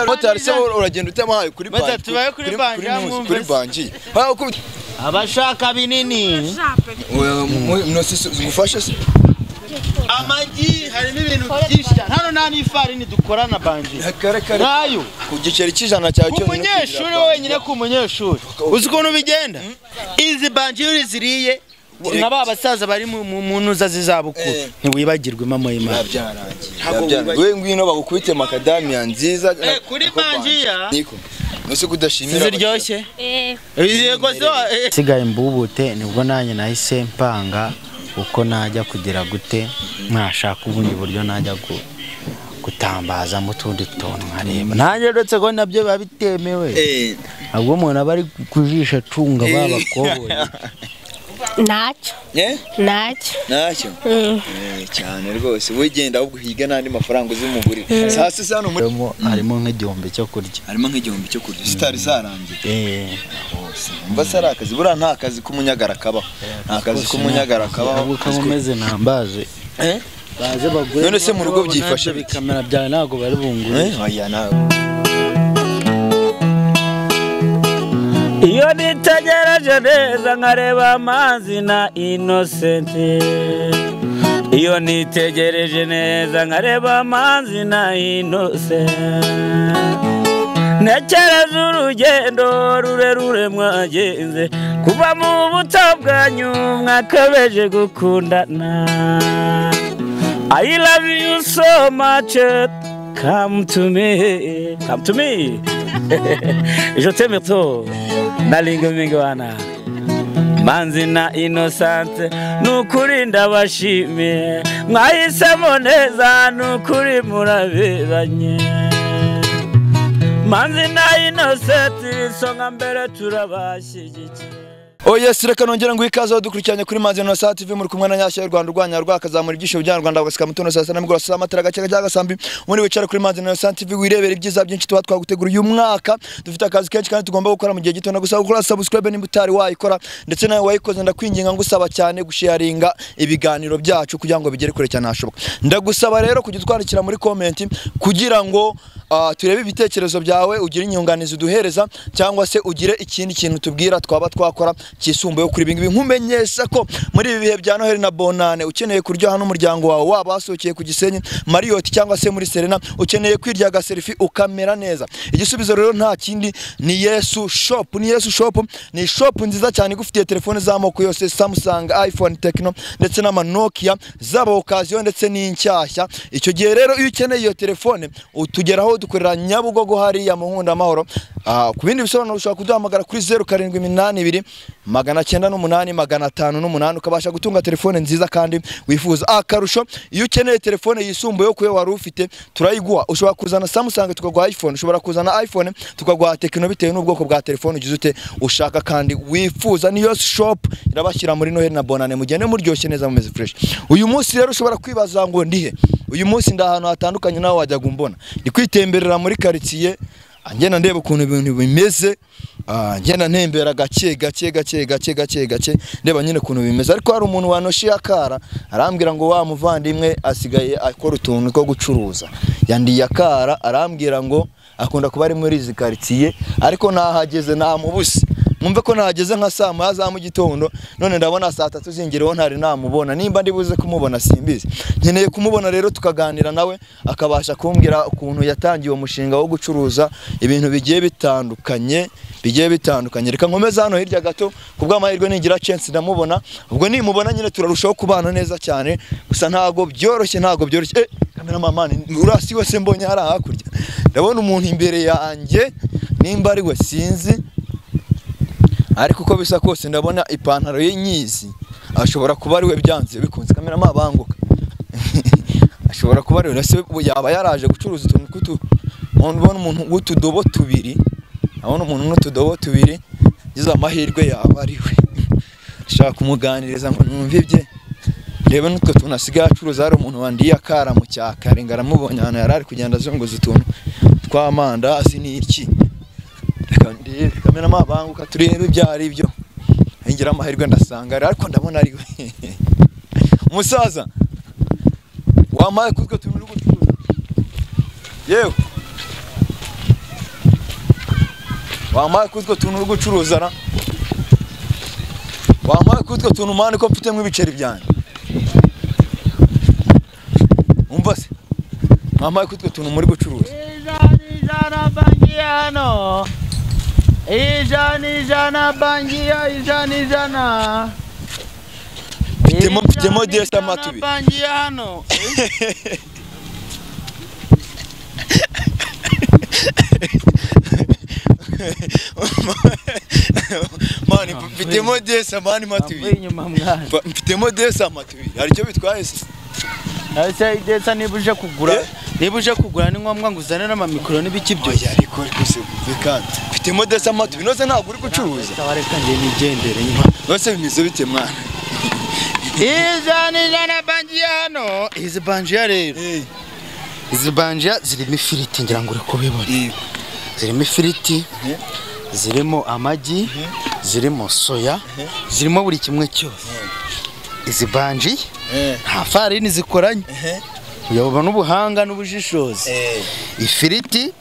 Motari se uragenda utamahaye kuri banki. Tubaye kuri banki kuri banki. Abashaka binini. Ngufashe se. Amagi harimo ibintu byinshi cyane. Hano nta n'ifarini dukorana banji. Nayo ku giceri cy'ijana cyawe cyo. Umunyeshuri wenyine ku munyeshuri. Uzi ukuntu bigenda? Izi banji uri ziriye nka ba basaza bari mu ntuza zizabukuru ntiwibagirwe mama y'Imana. Byarangiye. We ngwino bagukubite makadamia nziza kuri banji ya. Niko. Nose kudashimira. Ziryoshye? Yego so. Sigaye mbubute nibwo nanjye nahise mpanga uko najya kugira gute mwashaka ubundi buryo najya gutambaza mu tundi tuntu nkareba nanjye uretse ko nabyo biba bitemewe ahubwo umuntu aba ari kujisha acunga babakoboye. Ntacyo ntacyo ntacyo cyane rwose wigenda ahubwo higa n'andi mafaranga uzimugurira saa sita hano harimo nk'igihumbi cyo kurya, harimo nk'igihumbi cyo kurya zitari zarangiye hose. Umva se ari akazi buriya nta kazi k'umunyagara kabaho, nta kazi k'umunyagara kabaho. Ahubwo kamumeze ntambaje baze bagure. None se mu rugo byifashe bikamera byawe ntago bari bungure. Oya nawe. Iyo nitegereje neza nkareba amazi na Innocent, iyo nitegereje neza nkareba amazi na Innocent, ntekereza urugendo rurerure mwagenze kuva mu buto bwanyu mwakabeje gukundana. I love you so much, come to me, come to me. Je t'aime trop. Nalingo mingwana Manzi na Innocent nukuri ndabashimiye mwahisemo neza nukuri muraberanye. Manzi na Innocent isonga mbere turabashyigikiye. Oh yes, reka nongera ngo ikaze dukurikiranye kuri Manzi Innocent TV muri kumwe na Nyashya y'u Rwanda urwanya rwakazamura ibyishimo bya Rwanda bagasika mutono saa sita nimugoroba saa matara gace gace gasambi muri wicara kuri Manzi Innocent TV wirebera ibyiza byinshi tuba twagutegura uyu mwaka. Dufite akazi kenshi kandi tugomba gukora mu gihe gito, ndagusaba gukora subscribe nimba utari wayikora, ndetse nawe wayikoze ndakwinginga ngusaba cyane gusharinga ibiganiro byacu kugira ngo bigere kure cyane hashoboka. Ndagusaba rero kujya utwandikira muri comment kugira ngo turebe ibitekerezo byawe, ugire inyunganizi duhereza cyangwa se ugire ikindi kintu tubwira twaba twakora kisumbuye kuri ibi ngibi. Nkumenyesha ko muri ibi bihe bya Noheli na Bonane ukeneye kuryoha n'umuryango wawe, waba wasohokeye ku Gisenyi Marriott cyangwa se muri Serena, ukeneye kwirya ga selfie ukamera neza. Igisubizo rero nta kindi ni Yesu Shop. Ni Yesu Shop ni shop nziza cyane igufitiye telefone z'amoko yose, Samsung, iPhone, Tecno ndetse n'ama Nokia zaba occasion ndetse n'inshyashya. Icyo gihe rero iyo ukeneye iyo telefone utugeraho, dukorera Nyabugogo hariya mu Nkunda Amahoro. Ku bindi bisobanuro ushobora kuduhamagara kuri 0782 908 508 ukabasha gutunga telefone nziza kandi wifuza. Akarusho iyo ukeneye telefone yisumbuye kuyo wari ufite turayiguha. Ushobora kuzana Samsung tukaguha iPhone, ushobora kuzana iPhone tukaguha Tecno bitewe n'ubwoko bwa telefone ugize ute ushaka kandi wifuza. Ni Yesu Shop irabashyira muri Noheli na Bonane mugende muryoshye neza mumeze fresh. Uyu munsi rero ushobora kwibaza ngo ndihe? Uyu munsi ndahantu hatandukanye nawe wajya gumbona. Ndi kwitemberera muri quartier ngenda ndeba ukuntu ibintu bimeze, ngenda ntembera gake gake gake gake gake gake ndeba nyine ukuntu bimeze. Ariko hari umuntu wanoshiye akara arambwira ngo wa muvandimwe asigaye akora utuntu two gucuruza, yandiye akara arambwira ngo akunda kuba ari muri izi quartier, ariko nahageze namubuse. Mwumve ko nahageze nka saa moya za mu gitondo, none ndabona saa tatu zingireho ntari namubona. Nimba ndibuze kumubona simbizi, nkeneye kumubona rero tukaganira nawe akabasha kumbwira ukuntu yatangiye uwo mushinga wo gucuruza ibintu bigiye bitandukanye bigiye bitandukanye. Reka nkomeze hano hirya gato kubw'amahirwe ningira chance ndamubona, ubwo nimubona nyine turarushaho kubana neza cyane. Gusa ntago byoroshye, ntago byoroshye. Cameraman urasi wese mbonye hari hakurya, ndabona umuntu imbere yanjye nimba ari we sinzi, ariko uko bisa kose ndabona ipantaro ye nyizi, ashobora kuba ari we byanze bikunze. Cameraman banguka ashobora kuba ari we, se yaba yaraje gucuruza utuntu kutu. Mbona umuntu w'utudobo tubiri, abona umuntu n'utudobo tubiri, ngize amahirwe yaba ari we. Nshaka kumuganiriza ngo numve ibye, ndebe n'utwo tuntu asigaye acuruza. Hari umuntu wandiye akara mu cyakare ngaramubonye ahantu yari ari kugenda azunguza utuntu tw'amandazi n'iki. Reka ndebe cameraman banguka turebe ibyo ari byo. Ngira amahirwe ndasanga ariko ndabona ari we. Umusaza wampaye kutwo tuntu uri gucuruza? Yewe Wampaye kutwo tuntu uri gucuruza na. Wampaye kutwo tuntu mani ko mfitemo ibiceri byanjye. Umva se. Wampaye kutwo tuntu muri gucuruza. Ijana bangiya hano. Ijana bangiya, ijana. Mfitemo desa matubi. Bangiya hano. Mani mfitemo desa mani matubi. Mfitemo desa matubi. Hari icyo bitwaye se? Ese idesa niba uje kugura, niba uje kugura ni ngombwa ngo uzane n'amamikoro n'ibiki byose. Oya ariko se kandi mfitemo desa matubi nose ntabwo uri gucuruza. Reka nge nigendere nyuma. Nose bimeze bite mwana? Ijana bangiya hano. Izi bangiya rero. Izi bangiya zirimo ifiriti ngira ngo uri kubibona. Zirimo ifiriti, zirimo amagi, zirimo soya, zirimo buri kimwe cyose. Izi banji nta farini zikoranye. Uyabona n'ubuhanga n'ubujishozi. Ifiriti,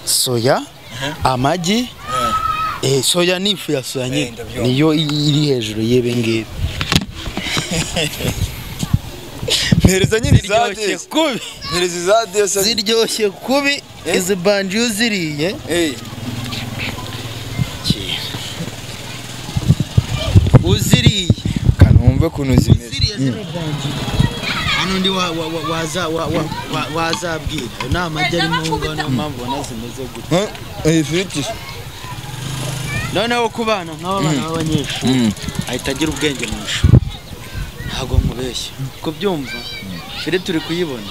soya, amagi, soya n'ifu ya soya nyine niyo iri hejuru y'ibi ngibi. Mpereza nyine za desi. Mpereza za desi. Ziryoshye kubi. Izi banji uziriye. Uziriye. Kanumve kuntu zimeze. Uziriye zino banji. Hano ndi wazabwira. Nta amagi arimo ngo niyo mpamvu ubona zimeze gutya. Ifiriti. Noneho ku bana nk'aba bana b'abanyeshuri ahita agira ubwenge mu ishuri. Ntabwo nkubeshya. Kubyumva ifiriti uri kuyibona.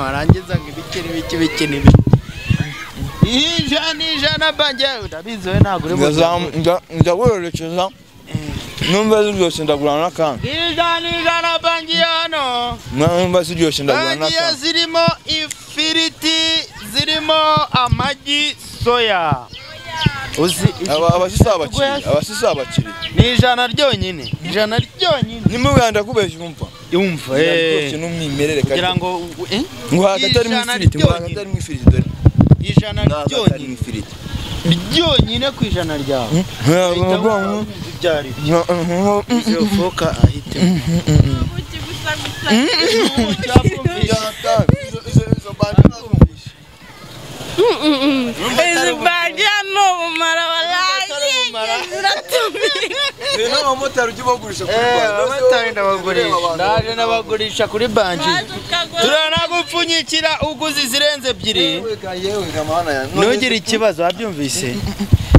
Warangiza ngo ibiki n'ibiki biki n'ibiki. Ijana banjye urabizi we ntabwo uri Ndaguherekeza. Numva ziryoshye ndagura n'akandi. Ijana banjye hano. Numva ziryoshye ndagura n'akandi. Banjye zirimo ifiriti, zirimo amagi, soya. Abasisi abakiriya. Ni ijana ryonyine. Ijana ryonyine. Nimuganda kubeshya umva. Yumva n'umwimerere kugira ngo ngo hagati mu ifiriti, ngo hagati mu ifiriti dore. Ijana ryonyine ifiriti. Ryonyine ku ijana ryawe. Izo foka ahite. Izi bangiya ni ubumara walayi. Ni abamotari ujya ubagurisha kuri banji. Abamotari ndabagurisha. Ndaje nabagurisha kuri banji. Turanagupfunyikira uguze izirenze ebyiri. Ntugire ikibazo wabyumvise.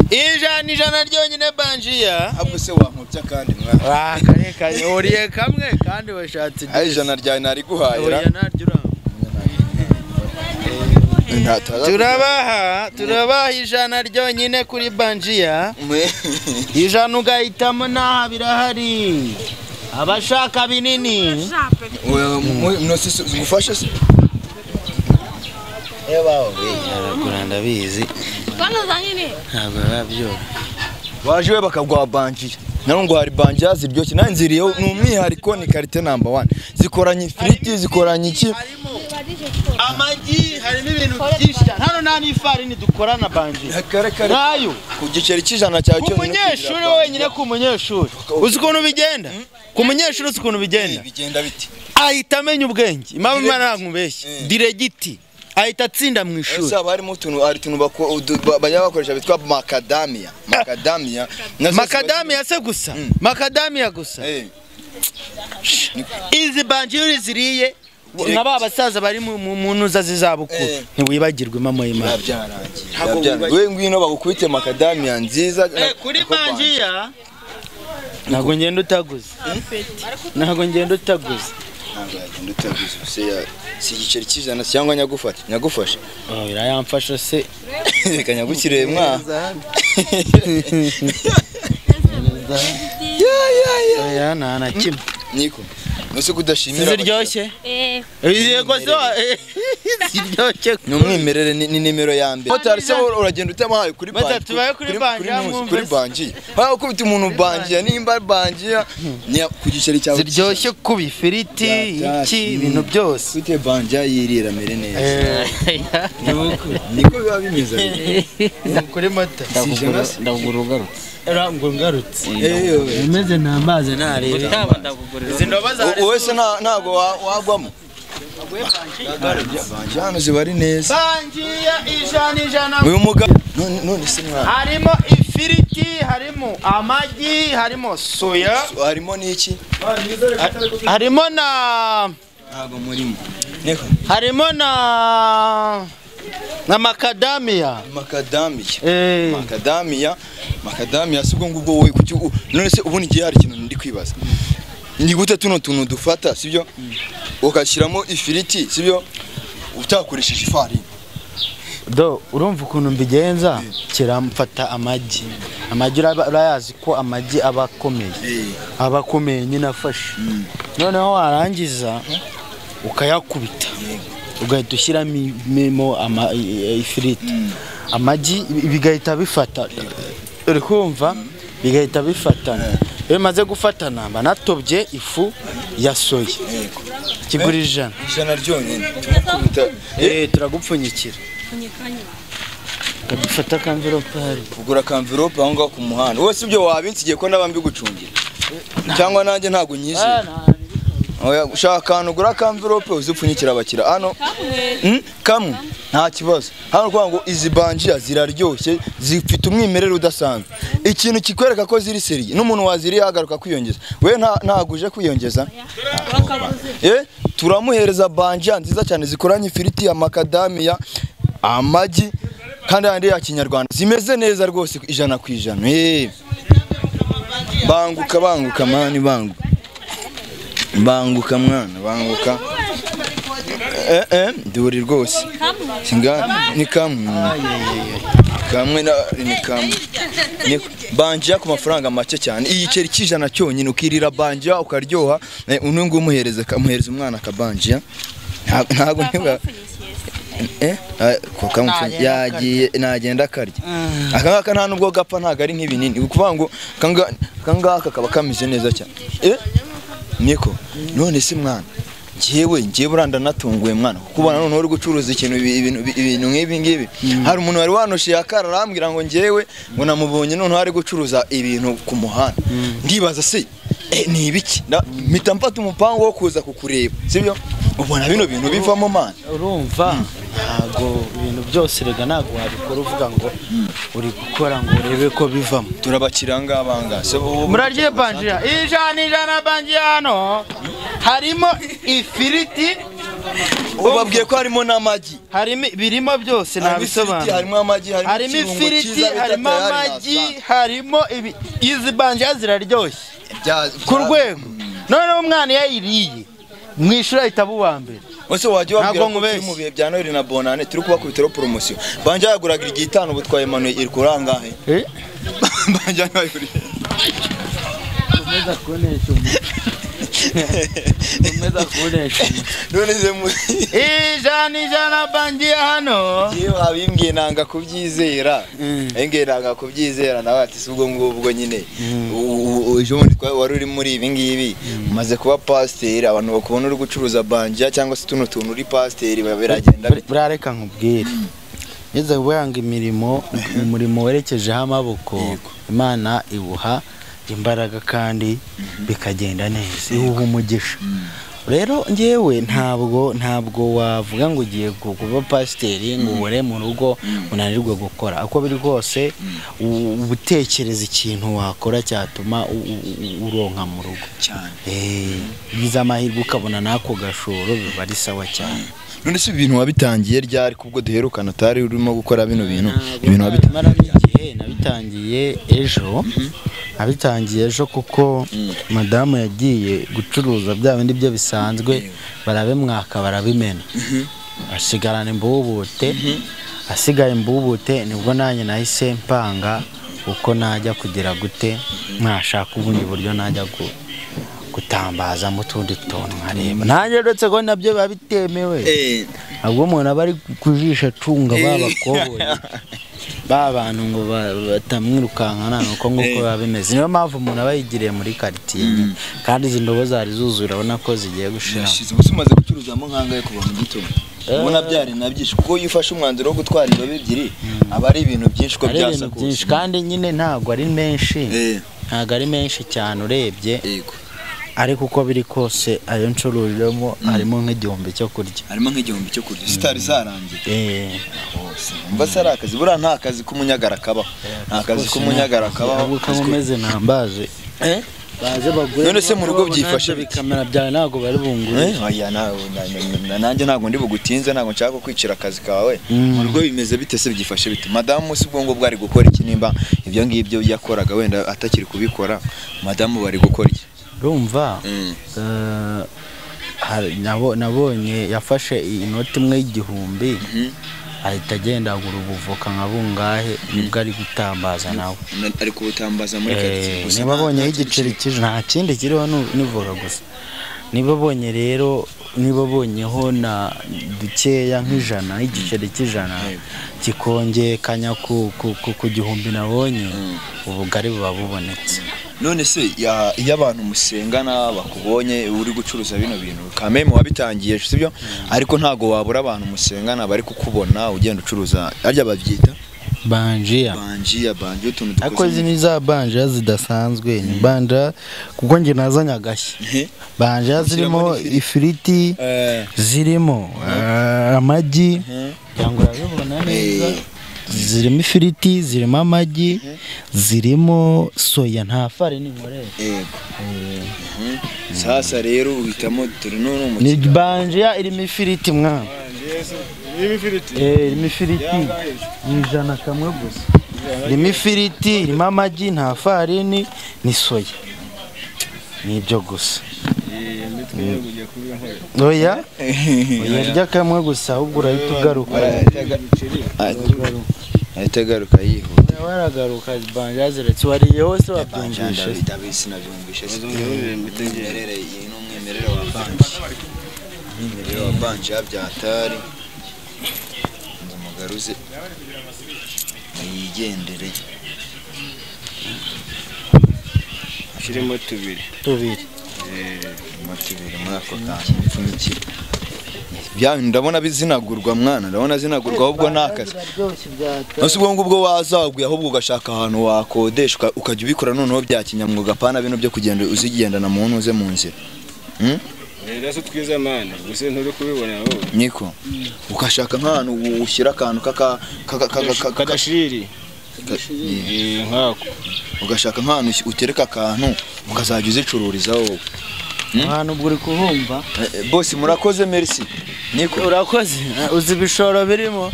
Ijana ryonyine banjiya. Ahubwo se wankubya kandi mwana. Kare uriye kamwe kandi washatse. Ari ijana ryawe nariguhaye ra. Turabaha ijana ryonyine kuri banjiya. Ijana ugahitamo n'aha birahari. Abashaka binini. Ngufashe se? Aragura ndabizi. Ntabwo babyora. Waje we bakaguha banjiya. Naho ngo hari banjiya ziryoshye nanjye nziriyeho ni umwihariko ni karite number 1. Zikoranye ifiriti, zikoranye iki? Amagi, harimo ibintu byinshi cyane. Hano nta n'ifarini dukorana banjiya. Nayo ku giceri cy'ijana cyawe cyo umunyeshuri wenyine ku munyeshuri. Uzi ukuntu bigenda? Ku munyeshuri uzi ukuntu bigenda? Bigenda biti. Ahita amenya ubwenge. Impamvu Imana ntankubeshye. Diregiti. Ahita atsinda mu ishuri. Ese harimo utuntu ari tuntu bajya bakoresha bitwa macadamia. Macadamia. Macadamia se gusa. Macadamia gusa. Izi banji ziriye naba abasaza bari mu ntuza zizabukuru ntiwibagirwe mama y'Imana. Byarangiye. We ngwino bagukubite macadamia nziza kuri banjiya. Ntabwo ngenda utaguze. Ntabwo ngenda utaguze. Ntabwo yagenda utaguze. Si igiceri cy'ijana cyangwa nyagufata. Nyagufashe. Oh, irayamfasha se. Reka nyagukire mwa. Ya na kimwe. Niko. Nose kudashimira Ziryoshye? Yego so ziryoshye. Ni umwimerere, ni nimero ya mbere. Motari se uragenda utamahaye kuri banki. Tubaye kuri banki kuri banki. Ba ukubita umuntu banki nimba banki ni ku giceri cyawe. Ziryoshye kuba ifiriti iki ibintu byose. Ufite banki yirira mere neza. Niko biba bimeze. Kuri mota. Ndagura ugarutse. Ngo ngarutse. Imeze nta mazi ntarebe. Wowe se ntago wagwamo. Banki hano ziba ari neza. Banki ya 100. Uyu mugabo none se mwana. Harimo ifiriti, harimo amagi, harimo soya, harimo n'iki? Harimo na ntago murimo. Niko. Harimo na makadamia. Makadamia. Makadamia sibwo ngubwo wowe kuki none se ubundi ngiye hari ikintu ndi kwibaza. Ni gute tuno tuntu dufata sibyo? Ukashyiramo ifiriti sibyo? Utakoresheje ifarini. Do urumva ukuntu mbigenza kiramfata amagi. Amagi urayazi ko amagi aba akomeye. Aba akomeye nyine afashe. Noneho warangiza ukayakubita. Ugahita ushyiramo ifiriti. Amagi bigahita bifata. Uri kumva bigahita bifatana. Iyo bimaze gufatana mba natobye ifu ya soya. Kigura 100. 100 ryonyine. Tumukubita. Turagupfunyikira. Kadufata kamverope hari. Ugura kamverope aho ngaho ku muhanda. Wowe si ibyo wabinsigiye ko nabambi gucungira. Cyangwa nanjye ntago nyizeye. Oya ushaka akantu ugura kamverope uzipfunyikira abakira. Hano kamwe nta kibazo. Hano kuvuga ngo izi banjia ziraryoshye zifite umwimerere udasanzwe. Ikintu kikwereka ko ziri seriye n'umuntu waziriye agaruka kwiyongeza. We ntaguje kwiyongeza. Turamuhereza banjia nziza cyane zikoranye ifiriti ya makadamia, amagi kandi andi ya kinyarwanda zimeze neza rwose 100%. Banguka banguka mani banguka. Banguka mwana banguka. Nduri rwose. Singa ni kamwe. Kamwe na ni kamwe. Ni banjia ku mafaranga make cyane. Iyi ceri kijana cyonyine ukirira banjia ukaryoha. Unungu umuhereza kamuhereza umwana kabanjia. Ntago ntiba yagiye nagenda akarya. Aka ngaka nta nubwo gapfa ntago ari nk'ibinini. Ukuvuga ngo kangaka kaba kameze neza cyane. Niko none se mwana ngiye buranda natunguye mwana kubona none uri gucuruza ikintu ibintu nk'ibi ngibi. Hari umuntu wari wanoshe akara arambwira ngo ngewe ngo namubonye none ari gucuruza ibintu ku muhanda. Ndibaza se ni ibiki? Mpita mfata umupango wo kuza kukureba sibyo? Ubona bino bintu bivamo man. Urumva ntago ibintu byose rega ntago wabikora uvuga ngo uri gukora ngo urebe ko bivamo. Turabakira ngabanga se murarye banjia 100 banjia hano harimo ifiriti. Ubabwiye ko harimo n'amagi. Harimo birimo byose nabisobanura. Harimo amagi, harimo ifiriti, harimo amagi, harimo izi banjia ziraryoshye ku rwego. None umwana yayiriye mwishura ahita aba mbere. Ose wajya wabwira ko turi mu bihe bya Noheli na Bonane turi kubakubitiro promotion. Banja yaguraga igitano ubu twaye Emmanuel iri kurangahe? Banja yaguriye. Komeza kunesha umuntu. Komeza kunesha umuntu. None ze mu 100 banjia hano. Giye wabimbwiye nanga kubyizera. Engiye nanga kubyizera nawe ati subwo ngubwo nyine. Ejo bundi wari uri muri ibi ngibi umaze kuba pasiteri abantu bakubona uri gucuruza banjia cyangwa se tuno tuntu uri pasiteri biragenda. Burareka nkubwire. Ngeze wanga imirimo umurimo werekejeho amaboko Imana iwuha imbaraga kandi bikagenda neza iwuha umugisha. Rero ngewe ntabwo wavuga ngo ugiye kuba pasiteri ngo ubure mu rugo unanirwe gukora. Uko biri kose ubutekereza ikintu wakora cyatuma uronka mu rugo cyane. Biza amahirwe ukabona nako gashoro biba ari sawa cyane. None se ibintu wabitangiye ryari kubwo duherukana utari urimo gukora bino bintu? Ibintu wabitangiye nabitangiye ejo. Nabitangiye ejo kuko madamu yagiye gucuruza bya bindi byo bisanzwe barabimwaka barabimena. Asigarana imbubute. Asigaye imbubute nibwo nanjye nahise mpanga uko najya kugira gute mwashaka ubundi buryo najya Gutambaza mu tundi tuntu nkareba nanjye uretse ko nabyo biba bitemewe ahubwo umuntu aba ari kujisha acunga babakoboye ba bantu ngo batamwirukankana nuko nguko biba bimeze. Niyo mpamvu umuntu aba yigiriye muri quartier nyine, kandi izi ndobo zari zuzuye urabona ko zigiye gushira. Ubu umaze gucuruzamo nkangahe kuva mu gitondo? Ubona byari na byinshi kuko iyo ufashe umwanzuro wo gutwara indobo ebyiri aba ari ibintu byinshi ko byasakuje, kandi nyine ntabwo ari menshi, ntabwo ari menshi cyane urebye. Ariko uko biri kose ayo ncurujemo harimo nk'igihumbi cyo kurya, harimo nk'igihumbi cyo kurya zitari zarangiye. Umva se ari akazi, buriya nta kazi k'umunyagara kabaho, nta kazi k'umunyagara kabaho. Kameze ntambaje baze bagure. None se mu rugo byifashe bikamera byawe ntago bari bungure? Oya, nanjye ntago ndi bugutinze, ntago nshaka kwicira akazi kawe. Mu rugo bimeze bite se, byifashe bite? Madamu si ubwo ngo bwari gukora iki nimba ibyo ngibyo yakoraga wenda atakiri kubikora, madamu bari gukora iki? Urumva nabonye yafashe inoti imwe y'igihumbi ahita agenda agura ubuvoka nka bungahe, nibwo ari gutambaza nawe, ari kubutambaza muri quartier gusa. Niba abonye igiceri kije nta kindi kiriho nivoka gusa. Niba abonye rero, niba abonyeho na dukeya nk'ijana, igiceri cy'ijana kikongekanya ku gihumbi nabonye, ubugari buba bubonetse. None se iyo abantu musengana bakubonye uri gucuruza bino bintu kameme wabitangiye sibyo, ariko ntago wabura abantu musengana bari kukubona ugenda ucuruza, arya babyita banjia, banjia, banjia utuntu dukoze. Ariko izi ni za banjia zidasanzwe, ni banja kuko nge nazanye agashya. Banjia zirimo ifiriti, zirimo amagi, cyangwa urabibona neza, zirimo ifiriti, zirimo amagi, zirimo soya, nta farini nkoresha. Yego. Sasa rero uhitamo turi none umukino. Ni banjia irimo ifiriti mwana. Irimo ifiriti. Irimo ifiriti. Ni ijana kamwe gusa. Irimo ifiriti, irimo amagi, nta farini, ni soya. Ni ibyo gusa. Oya, oya kamwe gusa ahubwo urahita ugaruka. Ahita agaruka yihuta. Waragaruka banja ziretse wariye hose wabyumvishe. Ndabizi nabyumvishe. Umwimerere iyi ni umwimerere wa banja. Umwimerere wa banja byatari. Nzumugaruze yigendere. Shirimo tubiri. Tubiri. Tubiri muri ako kantu mpfunyikira. Bya ndabona bizinagurwa mwana, ndabona zinagurwa ahubwo nakazi. Nose ubwo ngubwo wazagwiye ahubwo ugashaka ahantu wakodeshwa ukajya ubikora noneho bya kinyamwuga, pana bino byo kugenda uzigendana mu ntuze mu nzira. Rero twiza mwana, gusa nturi kubibona wowe. Niko. Ukashaka nk'ahantu ushyira akantu kaka kadashiri. Nkako. Ugashaka nk'ahantu utereka akantu ukazajya uzicururiza wowe. Ahantu ubwo uri kuhumva. Boss murakoze, merci. Niko. Urakoze. Uzi ibishoro birimo?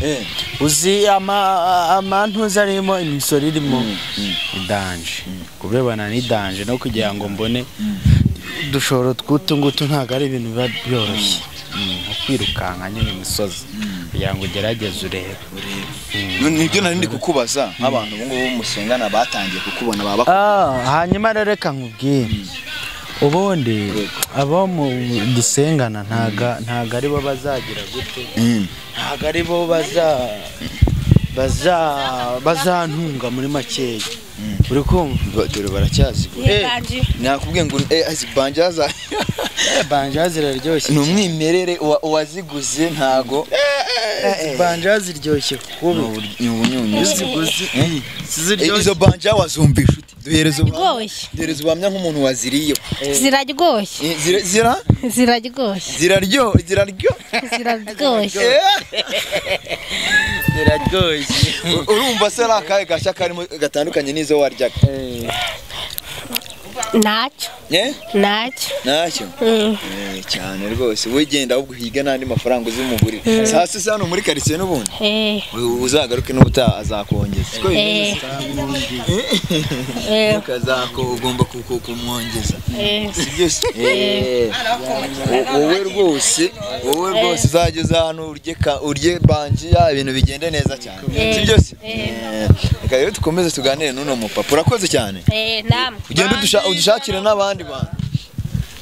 Uzi amantuza arimo, imisoro irimo. Idanje. Kubebana ni danje no kugira ngo mbone udushoro tw'utu ngutu ntabwo ari ibintu biba byoroshye. Nko kwirukanka nyine imisozi kugira ngo ugerageze urebe. Nibyo nari ndi kukubaza nk'abantu ubu ngubu musengana batangiye kukubona baba. Hanyuma rero reka nkubwire. Ubundi abo mu dusengana ntago ari bo bazagira gute, ntago ari bo bazantunga muri makeya. Uri kumva? Dore baracyazigura. Nakubwiye ngo banja za banja ziraryoshye. Ni umwimerere uwaziguze ntago banja ziryoshye kubi. Ni ubunyunyu. Ziryoshye. Izo banja wazumvisha ute? Duhereze ubuhamya nk'umuntu waziriye. Ziraryoshye. Ziraryoshye. Ziraryoshye. Ziraryoshye. Urumva se ari akahe gashya karimo gatandukanye n'izo waryaga? Ntacyo. Ntacyo. Ntacyo. Cyane rwose wigenda ahubwo uhiga n'andi mafaranga uzimugurira. Sasa se hano muri quartier n'ubundi? Uzagaruke n'ubutaha azakongeza. Siko bimeze. Ukazako ugomba kumwongeza. Sibyo se? Wowe rwose uzageza hano urye banjia ibintu bigende neza cyane. Sibyo se? Reka rero dukomeze tuganire n'uno mupapa. Urakoze cyane. Namwe. Ugende udushakire n'abandi bantu.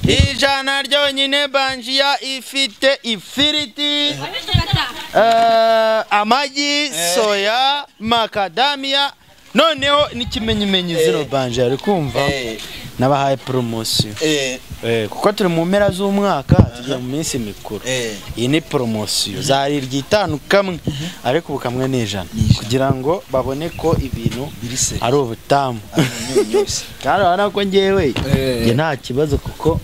100 ryonyine banjiya ifite ifiriti, amagi, soya, makadamia, noneho n'ikimenyimenyi zino banjiya ari kumva nabahaye promotion. Kuko turi mu mpera z'umwaka tugiye mu minsi mikuru. Iyi ni promotion zari ryitanu kamwe ariko ubu kamwe ni 100 kugira ngo babone ko ibintu ari ubutamu. Kandi urabona ko ngewe nge nta kibazo kuko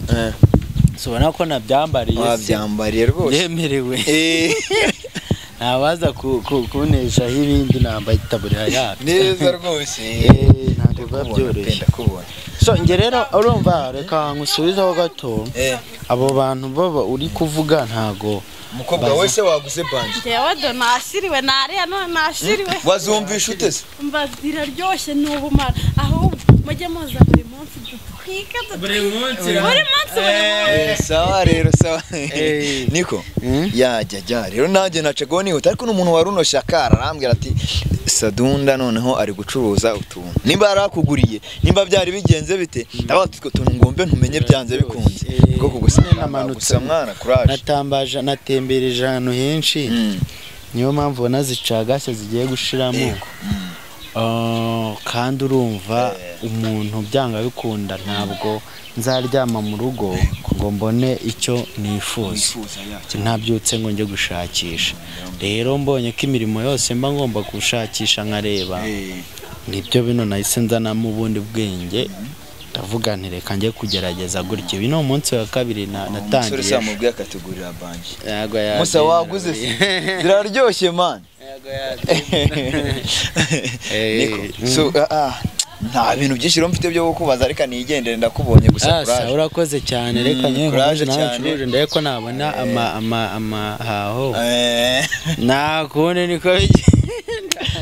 sobona ko nabyambariye. Wabyambariye rwose. Yemerewe. Nabaza kunesha ibindi nambaye itaburiya yabyo. Neza rwose. Ntabwo biba byoroshye. So nge rero urumva reka nkusubizeho gato. Abo bantu baba uri kuvuga ntago umukobwa wese waguze banje. Ngewe do nashiriwe nariya none nashiriwe. Wazumvisha ute se? Mba ziraryoshye n'ubumara ahubwo mujye muza buri munsi dutwike buri munsi. Buri munsi. Sawa rero sawa. Niko yajya rero nanjye nacagaho nihuta ariko n'umuntu wari unoshye akara arambwira ati Sadunda noneho ari gucuruza utuntu. Nimba yarakuguriye nimba byari bigenze bite ndabaga utwo tuntu ngombe ntumenye byanze bikunze. Kuko kugusa mwana courage. Natambaje natembereje ahantu henshi. Niyo mpamvu nazicagase zigiye gushiramo. Kandi urumva umuntu byanga bikunda ntabwo nzaryama mu rugo ngo mbone icyo nifuza ntabyutse ngo njye gushakisha. Rero mbonye ko imirimo yose mba ngomba gushakisha nkareba nibyo bino nahise nzanamo ubundi bwenge ndavuga nti reka njye kugerageza gutya. Ibi ni umunsi wa kabiri natangiye. Umusore samubwiye akatugurira banje. Musa waguze ziraryoshye man. Niko so nta bintu byinshi rero mfite byo kukubaza ariko nigendere ndakubonye gusa courage. Urakoze cyane reka nyewe courage cyane ndaye ko nabona ama haho. Nakunde niko bigenda.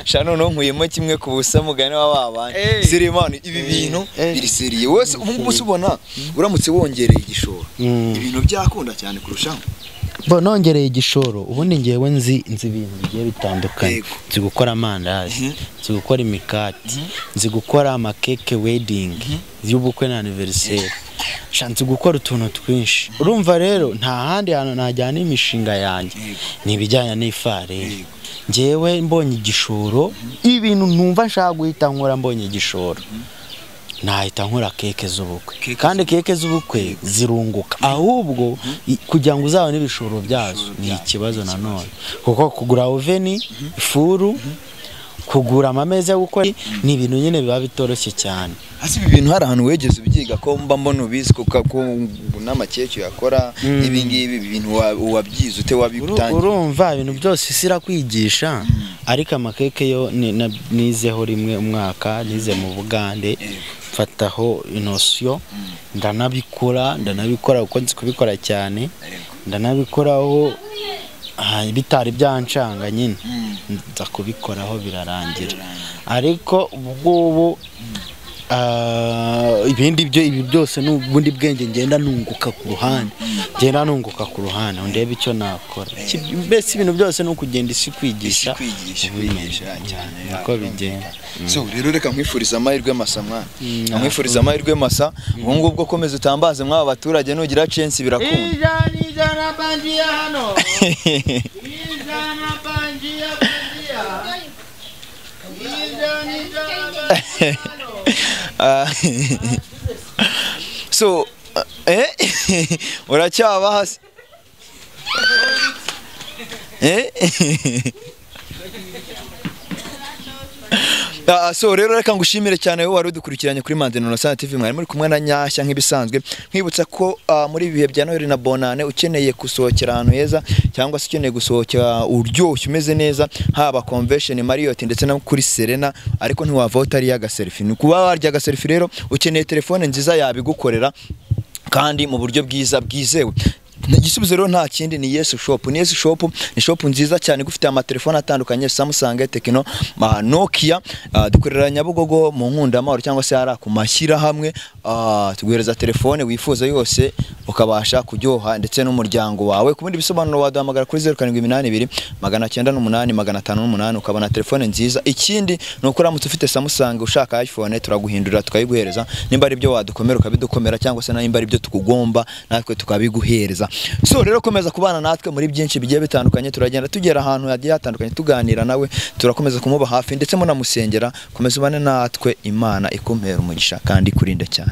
Sha none nkuyemo kimwe ku busa mugani wa babanye. Sirimani ibi bintu biri seriye wese ubu ngubu ubona uramutse wongereye igishoro ibintu byakunda cyane kurushaho. Bo nongereye igishoro ubundi ngewe nzi ibintu bigiye bitandukanye. Nzi gukora amandazi, nzi gukora imikati, nzi gukora amakeke wedding y'ubukwe na anniversaire. Nzi gukora utuntu twinshi. Urumva rero nta handi hantu najyana imishinga yanjye ni ibijyanye n'ifarini. Ngewe mbonye igishoro ibintu ntumva nshaka guhita nkora mbonye igishoro nahita nkora keke z'ubukwe. Kandi keke z'ubukwe zirunguka ahubwo kugira ngo uzabone ibishoro byazo ni ikibazo nanone kuko kugura oveni, ifuru, kugura amameza yo gukora ni ibintu nyine biba bitoroshye cyane. Hasi ibi bintu hari ahantu wegeze ubyiga ko mba mbona ubizi ko n'amakeke yakora ibi ngibi ibintu wabyize ute wabitangiye? Urumva ibintu byose isi irakwigisha ariko amakeke yo nizeho rimwe umwaka nize mu Bugande mfataho inosiyo ndanabikora kuko nzi kubikora cyane ndanabikoraho bitari byancanga nyine nza kubikoraho birarangira. Ariko ubwo ibindi byo ibi byose n'ubundi bwenge ngenda nunguka ku ruhande ndebe icyo nakora. Mbese ibintu byose no kugenda isi kwigisha cyane niko bigenda. So rero reka nkwifuriza amahirwe masa mwana. Nkwifuriza amahirwe masa ubu ngubwo komeza utambaze mwaba abaturage nugira chance birakunda. Ijana banjiya hano. Ijana banjiya banjiya. Ijana So uracyaba hasi So rero reka ngushimire cyane wowe wari udukurikiranye kuri Manzi Sana TV mwari muri kumwe na Nyashya nk'ibisanzwe nkwibutsa ko muri ibihe bya Noheli na Bonane ukeneye gusohokera ahantu heza cyangwa se ukeneye gusohokera uryoshye umeze neza haba Convention Marriott ndetse no kuri Serena ariko ntiwava utari aga selfie. Ni kuba warya aga selfie rero ukeneye telefone nziza yabigukorera kandi mu buryo bwiza bwizewe. Igisubizo rero nta kindi ni Yesu Shop. Ni Yesu Shop, ni shop nziza cyane igufitiye amatelefone atandukanye, Samsung, Tecno, Nokia. Dukorera Nyabugogo mu Nkundamahoro cyangwa se hari ku mashyirahamwe. Tuguhereza telefone wifuza yose ukabasha kuryoha ndetse n'umuryango wawe. Ku bindi bisobanuro waduhamagara kuri 0782 908 508 ukabona telefone nziza. Ikindi ni uko uramutse ufite Samsung ushaka iPhone turaguhindurira tukayiguhereza, nimba ari byo wadukomera ukabidukomera, cyangwa se nimba ari byo tukugomba natwe tukabiguhereza. So rero komeza kubana natwe muri byinshi bigiye bitandukanye, turagenda tugera ahantu hagiye hatandukanye tuganira nawe, turakomeza kumuba hafi ndetse munamusengera. Komeza ubane natwe, Imana ikumpera umugisha kandi ikurinde cyane.